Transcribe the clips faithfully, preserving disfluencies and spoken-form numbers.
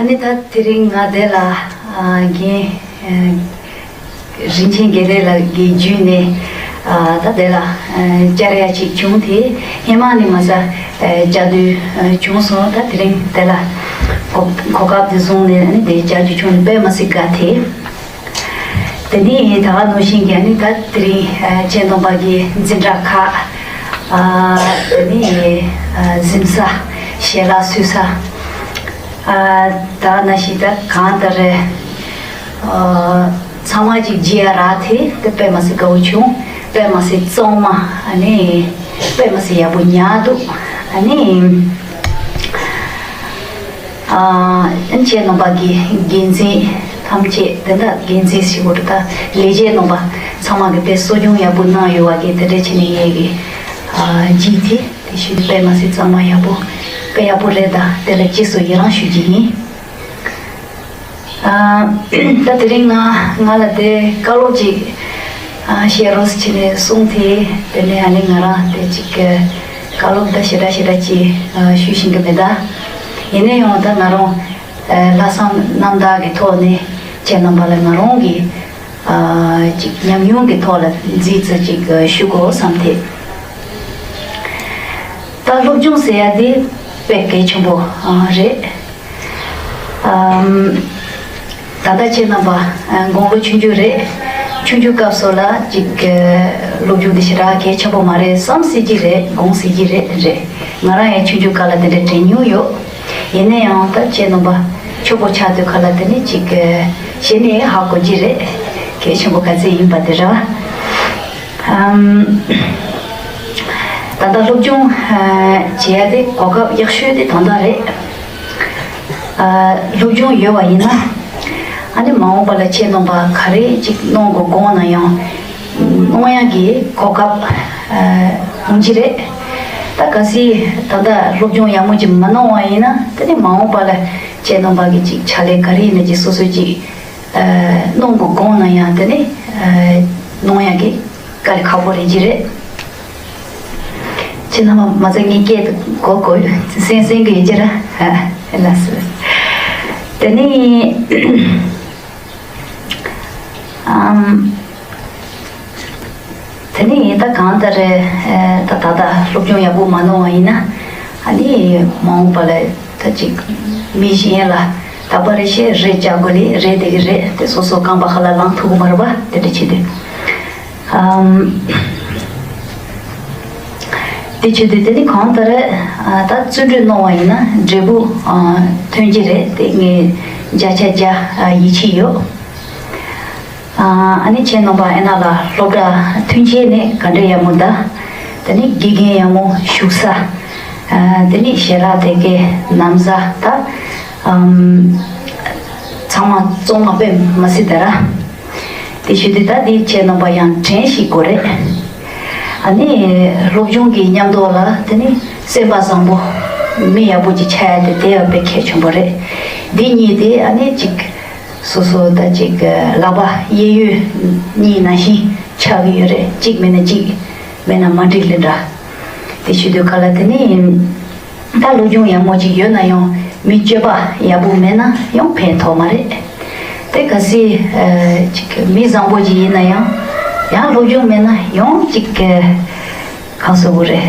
ཨ་ནི་ད་དེ་རིང་ང་འདི་ལ་ཨ་རྒན་ཨ་རིན་ཆེན་དགེ་ལེགས་ལགས་ཀྱི་བརྒྱུད་ནས་ཨ་ད་འདི་ལ་ཨ་བཅར་ཡ་ཅིག་བྱུང་། དེ་སྔོན་མ་ནས་མ་ཟད་ཨ་བཅར་འདོད་ཨ་བྱུང་སོང་། ད་དེ་རིང་འདི་ལ་གོ་གོ་སྐབས་འདི་བཟུང་ནས་ཨ་ནི་འདི་བཅར་རྒྱུ་བྱུང་ནས་དཔེ་མ་སྲིད་དགའ། དེ། དེ་ནས་ད་ག་ནང་བཞིན་གྱི་ཨ་ནི་ད་དེ་རིང་ཨ་ཁྱེད་རྣམ་པ་གི་འཛིན་གྲྭ་ཁག་ཨ་དེ་ནས་ཨ་གཟིམ་ས་ཞལ་ལག་གསོལ་ས་ཨ་ད་ནང་བཞིན་ད་གང་ལྟར་ཨ་ཚང་མ་ཅིག་མཇལ་ཡ་རག། དེ་དེ་དཔེ་མ་སྲིད་དགའ་བོ་བྱུང་། དཔེ་མ་སྲིད་གཙང་མ་ཨ་ནི་དཔེ་མ་སྲིད་ཡག་པོ་ཉར་འདུག་ཨ་ནི། ཨ་ཁྱེད་རྣམ་པ་གི་འགན་འཛིན་ཐམས་ཅད་དེ་འདྲ་འགན་འཛིན་ཞིག་གོ་ད་ལས་བྱེད་རྣམ་པ་ཚང་མ་གི་དེ་གསོ་སྐྱོང་ཡག་པོ་གནང་ཡོད་བ་གི་དེ་འདྲ་བྱས་ནས་ངས་གི་ཨ་བརྒྱུད་དེ་དེ་ཞུ་དེ་དཔེ་མ་སྲིད་གཙང་མ་ཡག་པོ་དཔེ་ཡག་པོ་རེད། ད་དེ་ལ་རྗེས་སུ་ཡི་རང་ཞུ་གི་ཡིན། ཨ་ད་དེ་རིང་ང་ང་ལ་དེ་བཀའ་སློབ་ཅིག་ཨ་བཤད་རོགས་བྱས་ནས་གསུངས་ཏེ། དེ་ནས་ཨ་ནི་ང་རང་དེ་ཅིག་བཀའ་སློབ་ད་ཞེ་དྲག་ཞེ་དྲག་ཅིག་ཨ་ཞུ་ཤེས་ཀྱི་མེད། ད་ཡིན་ན་ཡང་ད་ང་རང་ཨ་ལྷག་བསམ་རྣམ་དག་གི་ཐོག་ནས་ཁྱེད་རྣམ་པ་ལ་ང་རང་གི་ཨ་ཅིག་ཉམས་མྱོང་གི་ཐོག་ལ་རྫིས་ཙི་ཅིག་ཨ་ཞུ་དགོས་བསམ་སྟེ། ད་སློབ་སྦྱོང་ཟེར་ཡ་དེ་དཔེ་གལ་ཆེན་པོ་ཨ་རེད། ཨམ། ད་ལྟ་ཁྱེད་རྣམ་པ་ཨ་དགུང་ལོ་ཆུང་ཆུང་རེད། ཆུང་ཆུང་སྐབས་སུ་ལ་ཅིག་ཨ་སློབ་སྦྱོང་འདི་ཞེ་དྲག་གལ་ཆེན་པོ་མ་རེད་བསམ་སྲིད་ཀྱི་རེད། དགོངས་སྲིད་ཀྱི་རེད། རེད། ང་རང་ཡང་ཆུང་ཆུང་སྐབས་ལ་དེ་འདྲ་དྲན་མྱོང་ཡོད། ཡིན་ན་ཡང་ད་ཁྱེད་རྣམ་པ་ཆོས་པོ་ཆགས་དུས་སྐབས་ལ་དེ་ནི་ཅིག་ཨ་གཞི་ནས་ཧ་གོ་གི་རེད། གལ་ཆེན་པོ་ག་ཚད་ཡིན་པ་དེ་ར། ཨམ། ད་ལྟ་སློབ་སྦྱོང་ཨ་བྱེད་ཡ་དེ་གོ་སྐབས་ཡག་ཤོས་དེ་ད་ལྟ་རེད། ཨ་སློབ་སྦྱོང་ཡོད་པ་ཡིན་ན་ཨ་ནི་མ་འོངས་པ་ལ་ཁྱེད་རྣམ་པ་ག་རེ་ཅིག་གནང་དགོས་དགོངས་ན་ཡང་གནང་ཡ་གི་གོ་སྐབས་ཨ་འོང་གི་རེད། ད་གལ་སྲིད་ད་ལྟ་སློབ་སྦྱོང་ཡག་མོ་ཅིག་མ་གནང་བ་ཡིན་ན་དེ་ནི་མ་འོངས་པ་ལ་ཁྱེད་རྣམ་པ་གི་ཅིག་ཕྱག་ལས་ག་རེ་ཡིན་ན་ཅིག་སོ་སོ་ཅིག་ཨ་གནང་དགོས་དགོངས་ན་ཡང་དེ་ནི་ཨ་གནང་ཡ་གི་དཀའ་ལས་ཁག་པོ་རེད་ཀྱི་རེད། ཁྱེད་རྣམ་པ་མ་ཚད་ངའི་སྐད་དུ་གོ་གོ་སེང་སེང་གི་ཡོད་ཀྱི་ར། ཨ་ལགས་སོ། དེ་ནི་ཨམ། དེ་ནི་ད་གང་ལྟར་རེད། ད་ད་ལྟ་སློབ་སྦྱོང་ཡག་པོ་མ་གནང་བ་ཡིན་ན་ཨ་ནི་མ་འོངས་པ་ལ་ད་ཅིག་མི་གཞན་ལ་ད་པ་རེ་བཤད་རེ་བཅག་དགོས་ལེ་རེད། དེ་གི་རེད། དེ་སོ་སོ་རྐང་པ་ཁ་ལ་ལངས་ཐུབ་ཀྱི་མ་རེད་པ། དེ་འདྲ་བྱེད་དུས་ཨམ། དེ་བྱེད་དུས་དེ་ནི་གང་ལྟར་རེད། ད་བརྩོན་འགྲུས་གནང་བ་ཡིན་ན་འབྲས་བུ་ཐོན་གྱི་རེད། དེ་ངས་བརྒྱ་ཆ་བརྒྱ་ཡིད་ཆེས་ཡོད། ཨ་ནི་ཁྱེད་རྣམ་པ་ཨེ་ན་ལ་སློབ་གྲྭ་མཐུན་རྐྱེན་ནི་ག་འདྲ་ཡག་མོ་ད། དེ་ནི་དགེ་རྒན་ཡག་མོ་བཞུགས་ས། ཨ་དེ་ནི་ཞལ་ལག་དེ་གའི་ན་བཟའ་ད། ཨམ། ཚང་མ་གཙང་མ་དཔེ་མ་སྲིད་ད་ར། དེ་བྱེད་དུས་ད་དེ་ཁྱེད་རྣམ་པ་ཡང་དྲན་ཞིག་དགོས་རེད། ཨ་ནི་སློབ་སྦྱོང་གི་མཉམ་དུ་ལ་དེ་ནི་སེམས་པ་བཟང་པོ་མི་ཡག་པོ་ཅིག་ཆགས་ཡ་དེ་དེ་ཡང་དཔེ་གལ་ཆེན་པོ་རེད། འདི་གཉིས་དེ་ཨ་ནི་ཅིག་སོ་སོ་ད་ཅིག་ལག་པ་གཡས་གཡོན་གཉིས་ནང་བཞིན་ཆགས་ཀྱི་ཡོད་རེད། གཅིག་མེད་ན་གཅིག་མེད་ན་མ་འགྲིག་ལེ་འདྲ། དེ་ཞུ་དུས་ག་ལ་དེ་ནི་ད་སློབ་སྦྱོང་ཡག་མོ་ཅིག་ཡོད་ན་ཡང་མི་སྤྱོད་པ་ཡག་པོ་མེད་ན་ཡང་ཕན་ཐོགས་མ་རེད། དེ་གལ་སྲིད་ཅིག་མི་བཟང་པོ་ཅིག་ཡིན་ན་ཡང་ཡང་སློབ་སྦྱོང་མེད་ན་ཡང་ཅིག་གང་ཟེར་དགོས་རེད།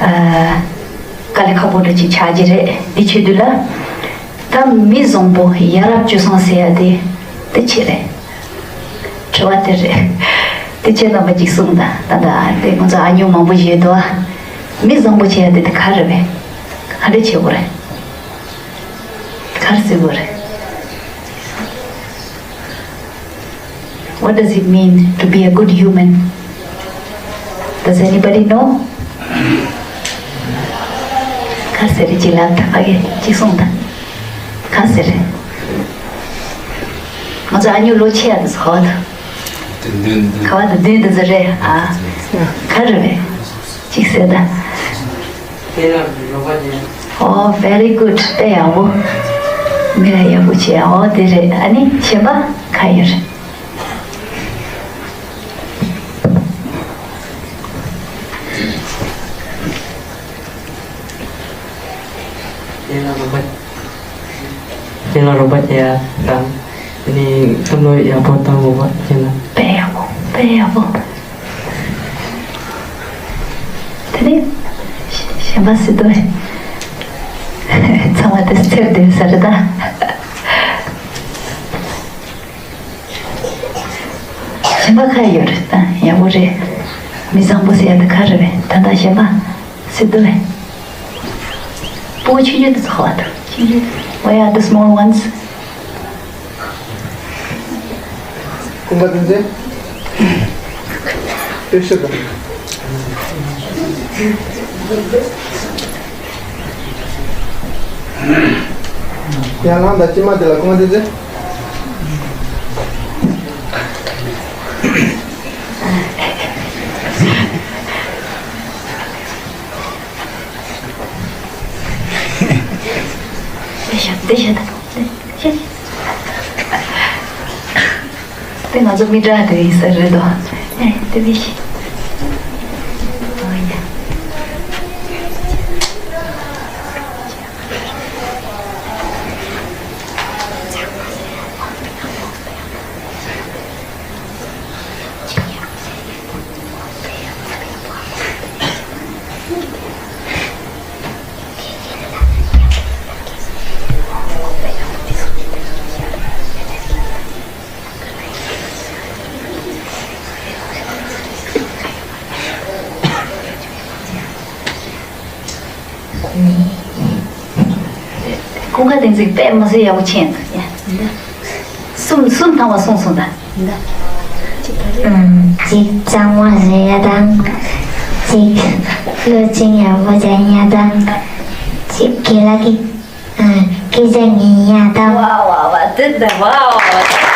ཨ་དཀའ་ལས་ཁག་པོ་འདྲ་ཅིག་ཆགས་ཀྱི་རེད། འདི་བྱེད་དུས་ལ་ད་མི་བཟང་པོ་ཡ་རབས་སྤྱོད་བཟང་ཟེར་ཡ་དེ་དེ་ཆེ་རེད། དྲི་བ་དེ་རེད། དེ་ཁྱེད་རྣམ་པ་ཅིག་གསུངས་དང་། ད་ལྟ་དེ་ང་ཚོ་ཨ་ཉུང་མང་པོ་ཡོད་དོ། མི་བཟང་པོ་བྱེད་ཡ་དེ་དེ་ག་རེད་པས། ག་འདྲ་བྱེད་དགོས་རེད། ག་རེ་ཟེར་དགོས་རེད། What does it mean to be a good human? Does anybody know? ག་རེ་ཟེར་རེད། ཅིག་ལབ་དང་། ཨ་ཡེ་ཅིག་གསུངས་དང་། ག་རེ་ཟེར་རེད། ང་ཚོ་ཨ་ཉུ་ལོ་ཆེ་ཡ་དེ་ཚོ་ག་བ་དང་། ག་བ་དང་བདུན་དེ་ཚོ་རེད། ཨ་ག་རེ་རེད། ཅིག་ཟེར་དང་། Oh, very good. དཔེ་ཡག་པོ། མི་ལ་ཡག་པོ་བྱེད། ཨོ་དེ་རེད། ཨ་ནི་གཞན་པ་ག་ཡོད་རེད། དེ་ལ་ལོག་པ། དེ་ལ་རོགས་པ་བྱེད་ཡ་དང་། དེ་ནས་བསམ་བློ་ཡག་པོ་བཏང་དགོས་པ་བྱས་ན། དཔེ་ཡག་པོ། དཔེ་ཡག་པོ། དེ་ནས་གཞན་པ་སུ་འདུག་ཚང་མ་དེ་ཚེར་བདེ་ས་རེད་ད། གཞན་པ་ཁ་ཡོད་རེད་ད། ཡག་པོ་རེད། མི་བཟང་པོ་ཟེར་ཡ་དེ་ཁ་རེད་པས། ད་ལྟ་གཞན་པ་སུ་འདུག་པས། སྤུ་གུ་ཆུང་ཆུང་དེ་ཚོ་ཧ་ཐུབ། ཆུང་ཆུང་། Where are the small ones? ཀུན་དགའ་བསྟན་འཛིན། དཔེ་ཤོད་དང་། ཡང་ལངས་དང་། སྐྱེས་མ་དེ་ལ་ཀུན་དགའ་བསྟན་འཛིན། འདི་བཞག་འདི་བཞག་ད། འདི་ང་ཚོ་མི་དྲག་དེ་ཡིན་ས་རེད་དོ། ཨེ་དེ་བཞག་ཀུན་དགའ་བསྟན་འཛིན་དཔེ་མི་སྲིད་ཡག་པོ་མཁྱེན་འདུག་གསུམ་གསུམ་ཐང་བ་གསུངས་སོང་ད། གཅིག་གཙང་མ་བཟོ་ཡ་དང་། གཅིག་བློ་སྦྱོང་ཡག་པོ་སྦྱང་ཡ་དང་། གཅིག་དགེ་ལགས་ཀྱི་སྐད་ཆ་ཉན་ཡ་དང་། ཝ་ཝ་ཝ། དེ་འདྲ་ཝ་ཝ་ཝ།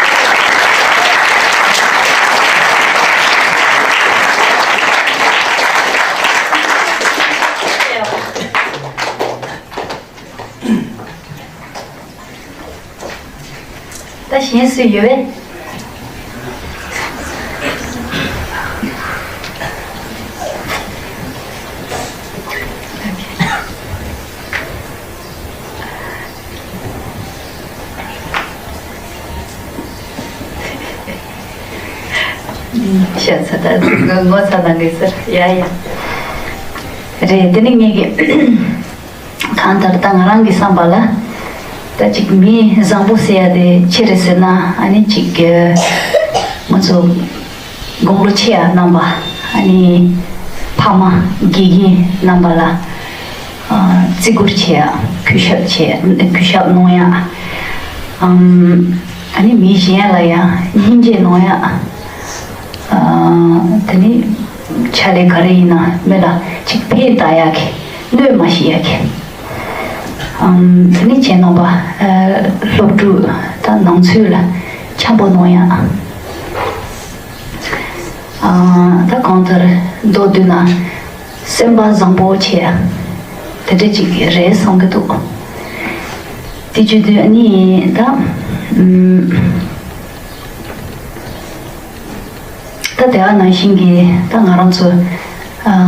ད་གཞན་སུ་ཡོད་པས། ཤ་ཚ་ད་ངོ་ཚ་ན་ངེས་ཟེར་ཡ་ཡ། རེད། དེ་ནི་ངེད་ཀྱི་གང་ལྟར་ད་ང་རང་གི་བསམ་པ་ལ། ད་ཅིག་མི་བཟང་པོ་ཟེར་ཡ་དེ་ཆི་རེད་ཟེར་ན། ཨ་ནི་ཅིག་ང་ཚོ་དགུང་ལོ་ཆེ་ཡ་རྣམ་པ། ཨ་ནི་ཕ་མ་དགེ་རྒན་རྣམ་པ་ལ་བརྩི་བཀུར་བྱེད་ཡ། གུས་ཞབས་བྱེད་ཡ། གུས་ཞབས་གནང་ཡ། ཨ་ནི་མི་གཞན་ལ་ཡང་སྙིང་རྗེ་གནང་ཡ། དེ་ནི་ཕྱག་ལས་ག་རེ་ཡིན་ན་མི་ལ་ཅིག་ཕན་བཏགས་ཡག་གི། གནོད་མ་ཤེས་ཡག་གི། དེ་ནི་བྱས་ནང་པ་སློབ་ཕྲུག་དང་ནང་ཆོས་ལ་འཆམ་པོ་གནང་ཡག། ད་གང་ལྟར་མདོར་བསྡུས་ན་སེམས་པ་བཟང་པོ་བྱེད་ཡག་དེ་འདྲ་ཅིག་རེད་བསམ་གྱི་འདུག་དེ་བྱེད་དུས་ཨ་ནི་ད། ད་དེ་ག་ནང་བཞིན་གྱི་ད་ང་རང་ཚོ་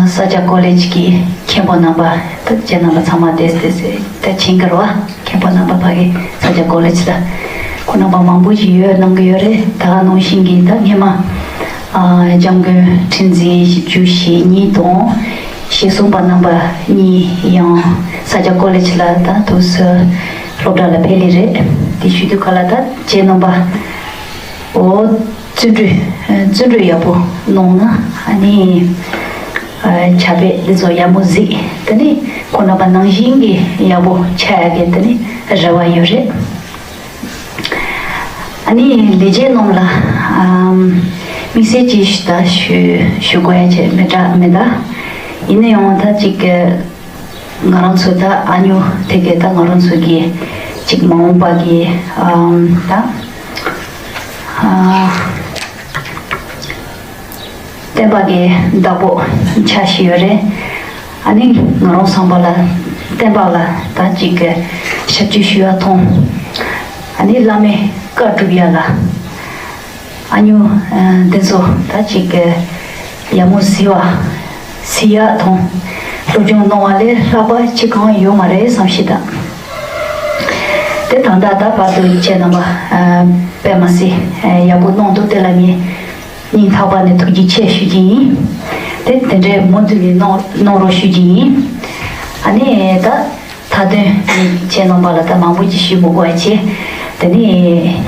ས་སྐྱ་ཀོ་ལེ་ཇི་གི་མཁན་པོ་རྣམ་པ། ད་ཁྱེད་རྣམ་པ་ཚང་མ་བདེ་བདེ་ད་མཁྱེན་གྱི་རེད་བ། མཁན་པོ་རྣམ་པ་ཕ་གི་ས་སྐྱ་ཀོ་ལེ་ཇི་ད་ཁོང་རྣམ་པ་མང་པོ་ཞིག་ཡོད་གནང་གི་ཡོད་རེད། དེ་ག་ནང་བཞིན་གྱི་ད་སྔས་མ་འཇམ་མགོན་ཁྲི་འཛིན་བཞི་བཅུ་ཞེ་གཉིས་དང་ཞེ་གསུམ་པ་རྣམ་པ་གཉིས་ཡང་ས་སྐྱ་ཀོ་ལེ་ཇི་ལ་ད་དུས་སུ་སློབ་གྲྭ་ལ་ཕེབས་ལེ་རེད། དེ་ཞུ་དུས་ག་ལ་ད་ཁྱེད་རྣམ་པ། འོ། བརྩོན་འགྲུས། བརྩོན་འགྲུས་ཡག་པོ་གནང་ན་ཨ་ནི། བྱ་བའི་འདི་ཚོ་ཡག་མོ་གཟིགས། དེ་ནི་ཁོང་རྣམ་པ་ནང་བཞིན་གྱི་ཡག་པོ་ཆགས་ཡག་གི་དེ་ནི་རེ་བ་ཡོད་རེད། ཨ་ནི་ལས་བྱེད་རྣམས་ལ་དམིགས་བསལ་གྱིས་ད་ཞུ་ཞུ་དགོས་ཡ་ཆེ་མི་འདྲ་མི་འདྲ། ཡིན་ན་ཡང་ད་ཅིག་ང་རང་ཚོ་ད་ཨ་ཉུ་དེ་གའི་ད་ང་རང་ཚོ་གི་ཅིག་མ་འོངས་པ་གི་ཨམ་ད་ཨ་བསྟན་པ་གི་བདག་པོ་ཆགས་བཞིན་ཡོད་རེད། ཨ་ནི་ང་རང་བསམ་པ་ལ་བསྟན་པ་ལ་ད་ཅིག་གི་ཞབས་ཕྱི་ཞུ་བ་མཐོང་། ཨ་ནི་བླ་མའི་བཀའ་སྒྲུབ་ཡ་ལ། ཨ་ཉུ་འདི་ཚོ་ད་ཅིག་ཡག་མོ་གཟིགས་པ་གཟིགས་ཡག་དང་སློབ་སྦྱོང་གནང་བ་ལས་ལྷག་པ་ཅི་གང་ཡོད་མ་རེད་བསམ་ཤེས་དང་། དེ་ད་ལྟ་ད་བར་དུ་ཁྱེད་རྣམ་པ་ཨ་དཔེ་མ་སྲིད་ཨ་ཡག་པོ་གནང་འདུག་དེ་ལ་ངས་སྙིང་ཐག་པ་ནས་ཐུགས་རྗེ་ཆེ་ཞུ་གི་ཡིན། དེ་དེ་འདྲའི་མུ་མཐུད་ནས་གནང་གནང་རོགས་ཞུ་གི་ཡིན། ཨ་ནི་ད་མཐའ་དོན་ནི་ཁྱེད་རྣམ་པ་ལ་ད་མང་པོ་ཅིག་ཞུ་མི་དགོས་པ་བྱས། དེ་ནས་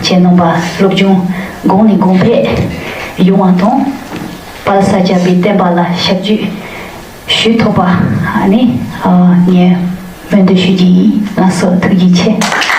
ཁྱེད་རྣམ་པ་སློབ་སྦྱོང་གོང་ནས་གོང་འཕེལ་ཡོང་བ་དང་། དཔལ་ས་སྐྱ་པའི་བསྟན་པ་ལ་ཞབས་ཕྱི་ཞུ་ཐུབ་པ་ཨ་ནི་ཨ་ངས་སྨོན་འདུན་ཞུ་གི་ཡིན། ལགས་སོ། ཐུགས་རྗེ་ཆེ།